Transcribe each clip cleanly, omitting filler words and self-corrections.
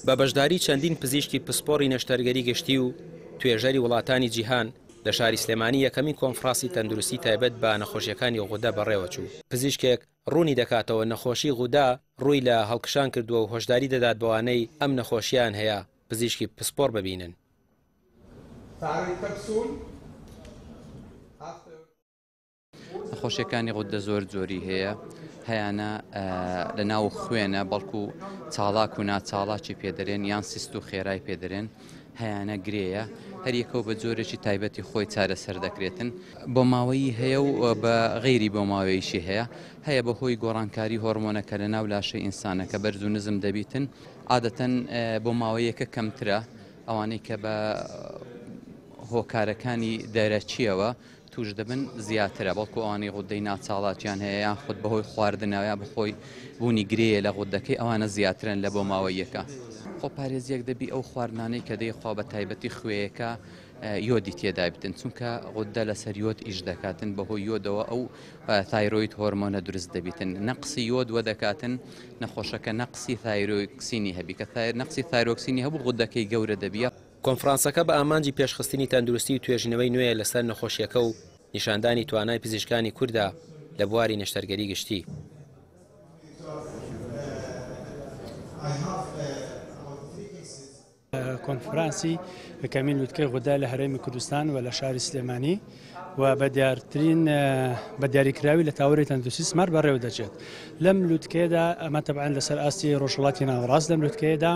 بە بەشداری چەندین پزیشکی پسپۆڕی نەشتەرگەری گشتی و توێژەری وڵاتانی جیهان لە شاری سلێمانی یەکەمین کۆنفراسی تەندروستی تایبەت بە نەخۆشیەکانی غودە بەڕێوەچوو. پزیشکێک ڕوونی دەکاتەوە نەخۆشی غودە ڕووی لە هەڵکشان کردووە و هۆشداری دەدات بەوانەی ئەم نەخۆشییان هەیە پزیشکی پسپۆڕ ببینن. نەخۆشیەکانی غوددە زۆر جۆری هەیە، هەیانە لە ناو خوێنە بەڵکو چاڵاک و ناچاڵاکی پێدەرێن یان سیست و خێرای پێدەرێن، هەیانە گرێیە، هەریەکەو بە جۆرێکی تایبەتی خۆی چارەسەر دەکرێتن. بۆماوەیی هەیە و بە غەیری بۆماوەییشی هەیە، هەیە بە هۆی گۆڕانکاری هۆرمۆنەکە لە ناو لاشەی ئینسانەکە بەرز و نزم دەبیتن، عادەتەن بۆماوەیەکە کەمترە، ئەوانەی کە بە هۆکارەکانی دەرەکییەوە توش دەبن زیاترە، بەڵکو ئەوانەی غودەی ناچاڵاکیان هەیە یان خود بەهۆی خواردنەوە یا بەخۆی بوونی گرێیە لە غودەکەی ئەوانە زیاترن لە بۆماوەییەکە. خۆپارێزیەک دەبی ئەو خواردنانەی کە دەیخوا بە تایبەتی خوێیەکە یۆدی تێدا بتن چونکە غودە لەسەر یۆد ئیش دەکاتن بەهۆی یۆدەوە ئەو thyroid هۆرمۆنە دروست دەبیتن نەقسی یۆد وە دەکاتن نەخۆشەکە نەقسی thyroxine ی هەبی کە نەقسی thyroxine ی هەبوو غودەکەی گەورە دەبیە. کۆنفرانسەکە بە ئامانجی پێشخستنی تەندروستی و توێژینەوەی نوێیە لەسەر نەخۆشییەکە و نیشاندانی توانای پزیشکانی کوردە لە بواری نەشتەرگەری گشتی. کۆنفرانسی یەکەمین لوتکەی غودە لە هەرێمی کوردستان و لە شاری سلێمانی و بە دیارترین بە دیاریکراوی لە تاوەری تەندروستی سمارت بەڕێوە دەچێت. لەم لوتکەیەدا ئەمە تەبعەن لەسەر ئاستی ڕۆژهەڵاتی ناوەڕاست لەم لوتکەیەدا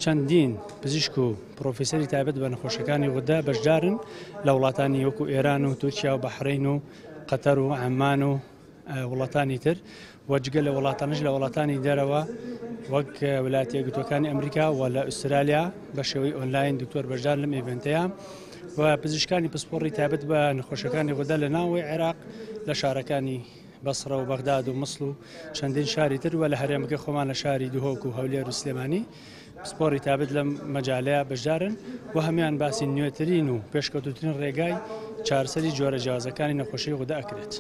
چەندین پزیشک و پرۆفیسەری تایبەت بە نەخۆشەکانی غودە بەشدارن لە وڵاتانی وەکو ئێران و تورکیا و بەحرەین و قەتەر و عەمان و وڵاتانی تر و جگە لە وڵاتانش لە وڵاتانی دەرەوە وەک ویلایەتە یەکگرتووەکانی ئەمریکا و لە ئوسترالیا بە شێوەی ئۆنلاین دکتۆر بەشدار لەم event ەیە و پزیشکانی پسپۆڕی تایبەت بە نەخۆشەکانی غودە لە ناوەوەی عێراق لە شارەکانی بەسڕە و بەغداد و موسڵ و چەندین شاری تر و لە هەرێمەکەی خۆمان لە شاری دهۆک و هەولێر و سلێمانی پسپۆڕی تایبەت لەم مەجالەیە بەشدارن و هەموان باسی نوێترین و پێشکەوتووترین ڕێگای چارەسەری جۆرە جیاوازەکانی نەخۆشیی غودە ئەکرێت.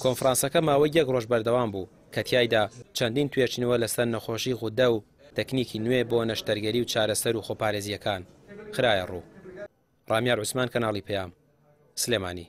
کۆنفرانسەکە ماوەی یەک ڕۆژ بەردەوام بوو کە تیایدا چەندین توێژینەوە لەسەر نەخۆشی غودە و تەکنیکی نوێ بۆ نەشتەرگەری و چارەسەر و خۆپارێزییەکان خرایە ڕوو. ڕامیار عوسمان کەناڵی پەیام، سلێمانی.